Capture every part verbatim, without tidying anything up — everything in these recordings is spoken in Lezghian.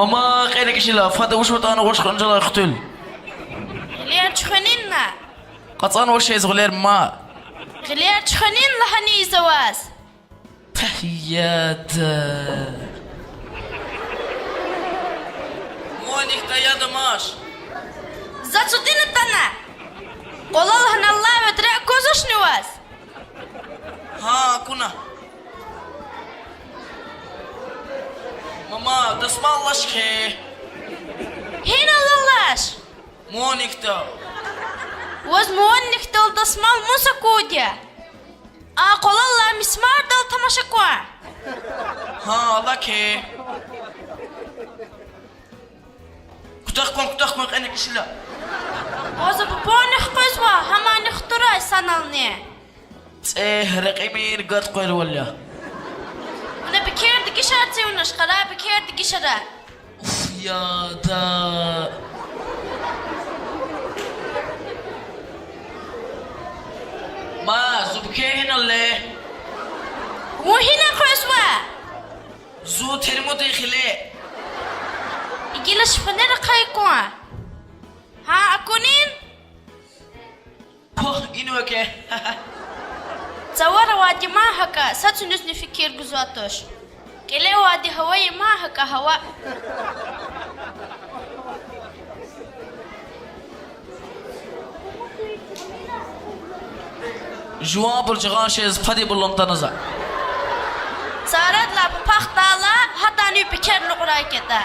Мама, кьена кишила, фада вуч ватӀана гъваш хвенжалай хтул. Гъилер чуьхвенин на. КъацӀанва шез гъилер, мама. Гъилер чуьхвенин лагьаниз аваз. Пагь, яда. Моник да яда маш. За цудин атана. Къвалал гьаналлай ведре аквазвачни ваз? Гьа, акуна. Мама, дасмал алаш хьи. Гьинал алаш? Моникда. Ваз Моникдал дасмал мус акуд я? А къвалаллай мисмардал тамаша кван. Гьа, алакьи. Кутах кван, кутах кван, кьена кишила. Ваз бубани хквезва, гьамани хтурай санални. ЦӀегь рекьимир гатӀ къвервал я. Вуна пекер дегишар цивунач, къарай пекер дегишара. Уф, яда. Ма, зуб кегьинал ле. Вун гьина къвезва? Зун термодин хиле. Гила шифонер ахъа кван. Гьа, акунин? Пух, инва кве. Цавара авайди ма гьакӀа, са цуьнузни фикир гузвай туш. КӀеле авайди гьава я ма гьакӀа гьава. Жуванбур жагъаншиз фадибур ламтана за. Царадилай папахъ тайила, гьадан ви пекер лукьрай кӀетӀа.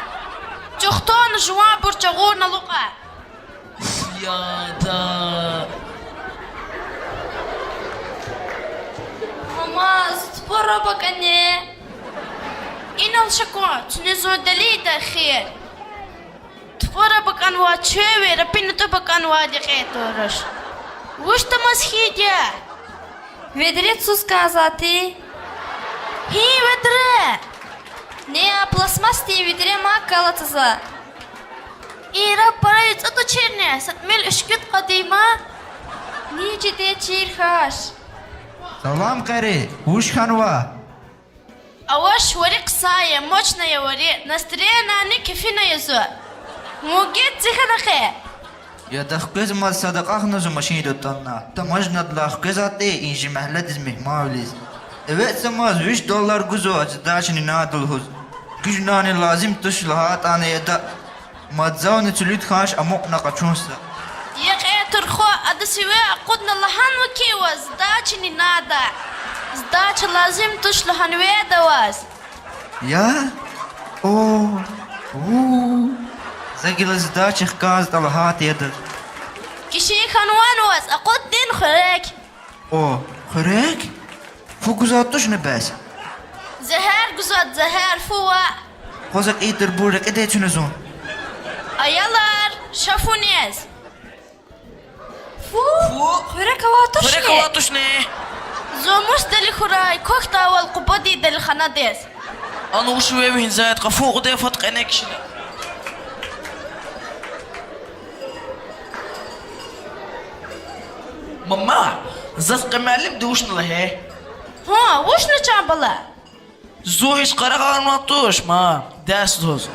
Чухтан жуванбур жагъурна лукьа. Яда. Мама, зун тупураб акӀани. Инал ша кван, цуьне зун делилда эхир. Тупураб акӀанвай чуьви рапи нутӀуб акӀанвайди кьетӀ туруш. Вуч тамаз хьайиди я? Ведре цуз кӀанзавай ти? Гьи ведре? Не, а пластмассдин ведре мад галатзава. Ира пара ицӀа туширни, са тӀимил уьшкуьд кьадин ма. Ни жеди, чир хьанач. Салам, къари, вуч хьанва? Авач, вари хъсан я, мощная вари, настроениени кефина я зун. Вун гьикӀ зи хьана хьи? Яда, хквезмаз садакьа хьана зун машинда атана. Таможнядилай хквезвайтӀи инжи мягьледиз мугьманвилиз. Эвет замаз виш доллар гузва сдачани нада лугьуз. Гужнани лазим туш лагьайтӀани яда. Мад завни цуьлуьд хьанач амукьна къачун са. Я кьетӀурху, ада сиве акъудна лагьанва хьи ваз сдачани нада. Сдача лазим туш лагьанвайди я ваз. Я? О, у. За гила сдача хкажзаватӀа лагьайтӀа яда. Кишин хьанвани ваз, акъудин хуьрек. О, хуьрек? Фу гузвай тушни бес? Зегьер гузвай, зегьер, фу ваъ. Къваз акьийтӀурбур рекьидай туна зун. Аялар, ша фу нез. Фу? Фу? Хуьрек авай тушни? Хуьрек авай тушни? Зун мус дали хьурай, квахьдайвал Къубадин далиханадиз. Ана вуч вегьин зайд, къафун кьуде фад кьена кишила. Мама, заз къе муаллимди вучна лагье? Гьа, вучна, чан бала? Зун гьич къарагъарнавай туш, ма, дерс лугьуз.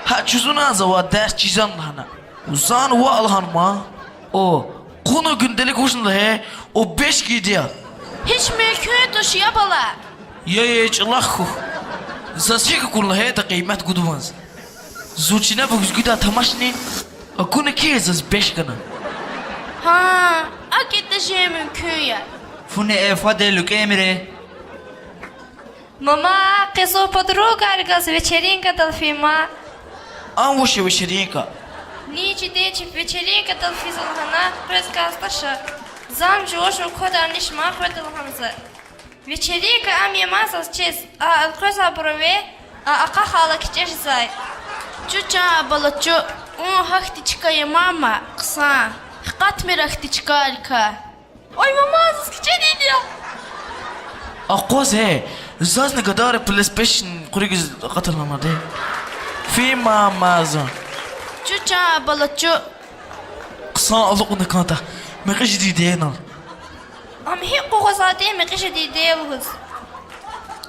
Гьа жузуна завай дерс чизан лагьана. Зун ваъ лагьана, ма. О, кьуна гуьнделик вучна лагье, о беш кӀийиди я. Гьич мумкин туш, я бала. Я, я, чӀалахъ хьухь. Заз гьикӀ акуна лагьайтӀа къимет гудваз. Зун чна бугуз гуьда тамашни, акуна хьи заз беш гана. Гьа, акӀ ятӀа жен мумкин я. Фу не, э, фаде луькӀемире. Мама, къе зун подругайрихъ галаз вечеринкадал фин ма. Ам вуч я вечеринка? Ни чиди чи вечеринкадал физва лагьана, къвез кӀанзаватӀа ша. Зам жуваз жув квадарниш ма къведа лагьана за. Вечеринка ам я ма заз чиз, а элкъвезвайбур авай, а акьахайла кичӀе жезвай. Чу, чан бала, чу, вун гьахьтин чка я, мама, хъсан. Хкатмир ахьтин чкайрикай. Ой, мама, заз кичӀе дид я. Акъваз гье, зазни гадара плейстейшн кьуьруьгуьз акъатна мад. Фин, мама, зун. Чу, чан бала, чу. Хъсан алукьна кӀанда, мекьи жедиди я инал. Ам гьикӀ къугъвазвайди я мекьи жедиди я лугьуз?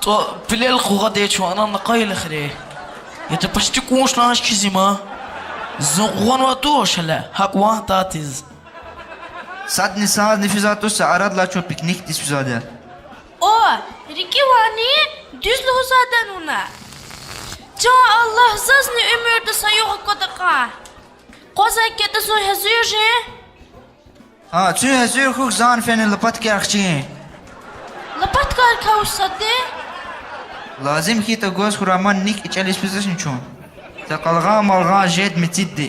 ТӀо пелел къугъвади чун, анал накъайла хире. Я ча пашти кӀуншлан хкизима. Зун къугъванвай туш гьеле, гьакӀ ван татиз. Садни сазни физвай туш, са арадилай чун пикникдиз физвайди я. О, рикӀивани, дуьз лугьузвайди я вуна. Чан Аллагь, зазни уьмуьрда са югъ аквада кьван. Къвазай кӀанда зун гьазуьр жен. Гьа, цуьн гьазуьр хьухь, зани фена лопаткаяр хчи. Лопаткаяр кавусади? Лазим хьайитӀа гваз хьурай, ман ник ичӀелиз физвачни чун. Са къалгъан-малгъан жед мецидди.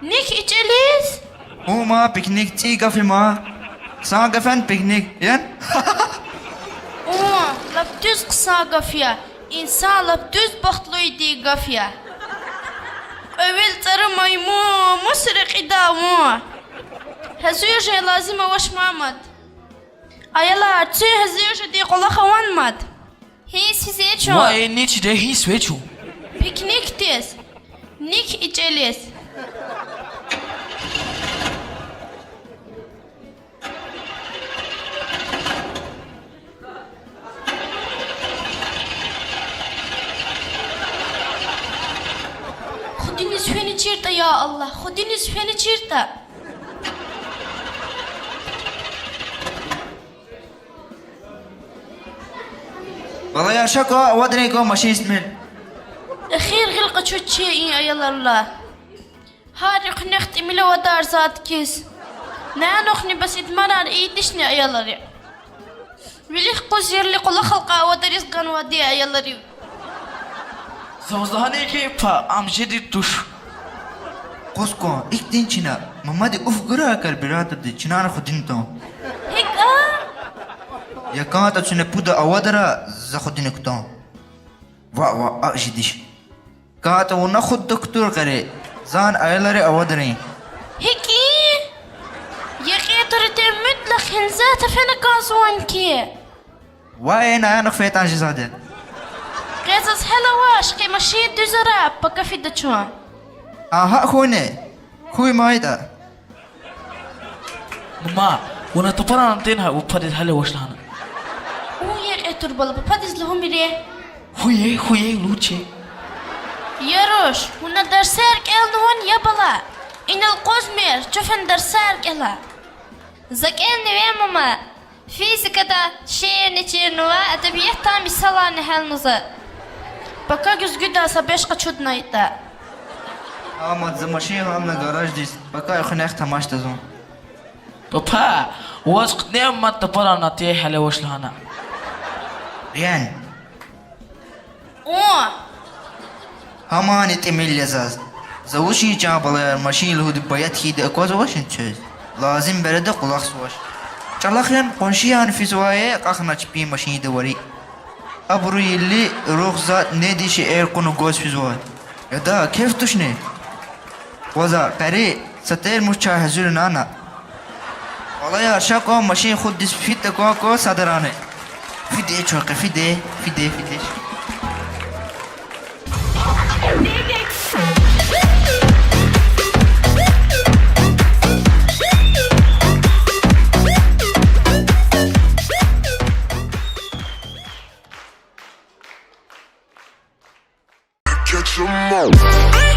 Ник ичӀелиз? Гьума, пикник цӀийи гаф я ман. Хъсан гаф яни пикник, яни? Ун, лап дуьз хъсан гаф я. Инсан лап дуьз бахтлу ийидай гаф я. Кьве вил цӀара маймун мус рекьида вун? Гьазуьр жен лазим авач ман мад. Аялар, цуьн гьазуьр жеди кӀвалах авани мад? Гьиниз физве чун? Вай, ничи де гьиниз физве чун? Пикникдиз. Ник ичӀелиз. Худиниз фена чиртӀа, я Аллагь, худиниз фена чиртӀа. Балаяр, ша кван, аватрин кван машин истмир. Эхир гъил къачуз чи и аялрилай. Гьар юкъуз куьнехъ тӀимил авадарзавайди хьиз. Нянухъни бес идманар ийидачни аялри? Вилик къуз ерли кӀвалахал кьван авадариз ганвайди аялрив. За ваз лагьанай хьи, папа, ам жеди туш. Къуз кван, ихьтин чна, мамади уф гурай карбюратордиз, чнани худин тун. ГьикӀ? Я кӀантӀа цуьне пуда авадра, за худиник тун. Ваъ, ваъ, акӀ жедиш. КӀантӀа вуна худ духтур къери, зани аялри авадрин. ГьикӀ? Я кьетӀурди, мутлакь гьинза тафена кӀанзавани хьи? Вай, нянухъ фейитӀани жезвайди я. Къе заз гьал авач, къе машин дуьзара, пака фида чун. Агьа, хьуй ни. Хьуй майтӀа. Мама, вуна тапарарна тӀуьн гьа, пападиз гьал авач лагьана. Ун, я кьетӀур бала, пападиз лугьумир. Хьуй, хьуй, лугьуч. Я руш, вуна дарсар кӀелнавани, я бала? Инал къвазмир, чун фена дарсар кӀела. За кӀелнава, мама. Физикада, шиирни чирнава, эдебиятда мисаларни гьялнава за. Пака гуьзгуьда са беш къачуднайтӀа. Амад, за машин гьална гараждиз, пака экуьнахъ тамашда зун. Папа, ваз къенин мад тапарарна тӀуьн гьал авач лагьана. Яни? О! Гьамани тӀимил я заз. За вучиз, чан балаяр, машин лугьуди баят хьайиди аквазвачни квез? Лазим береда кӀвалахзавач. ЧӀалахъ яни, къуншияр физвай, акьахна чпин машинда вари. Абуру ийиз, рухзат неди шейэр кьуна гваз физвай. Яда, кеф тушни? Къваза, къари, са термос чай гьазурнана. Балаяр, ша кван, машин худдиз фида кван кван садрани. Фиде чун къе, фиде, фиде, фиде. Catch 'em all.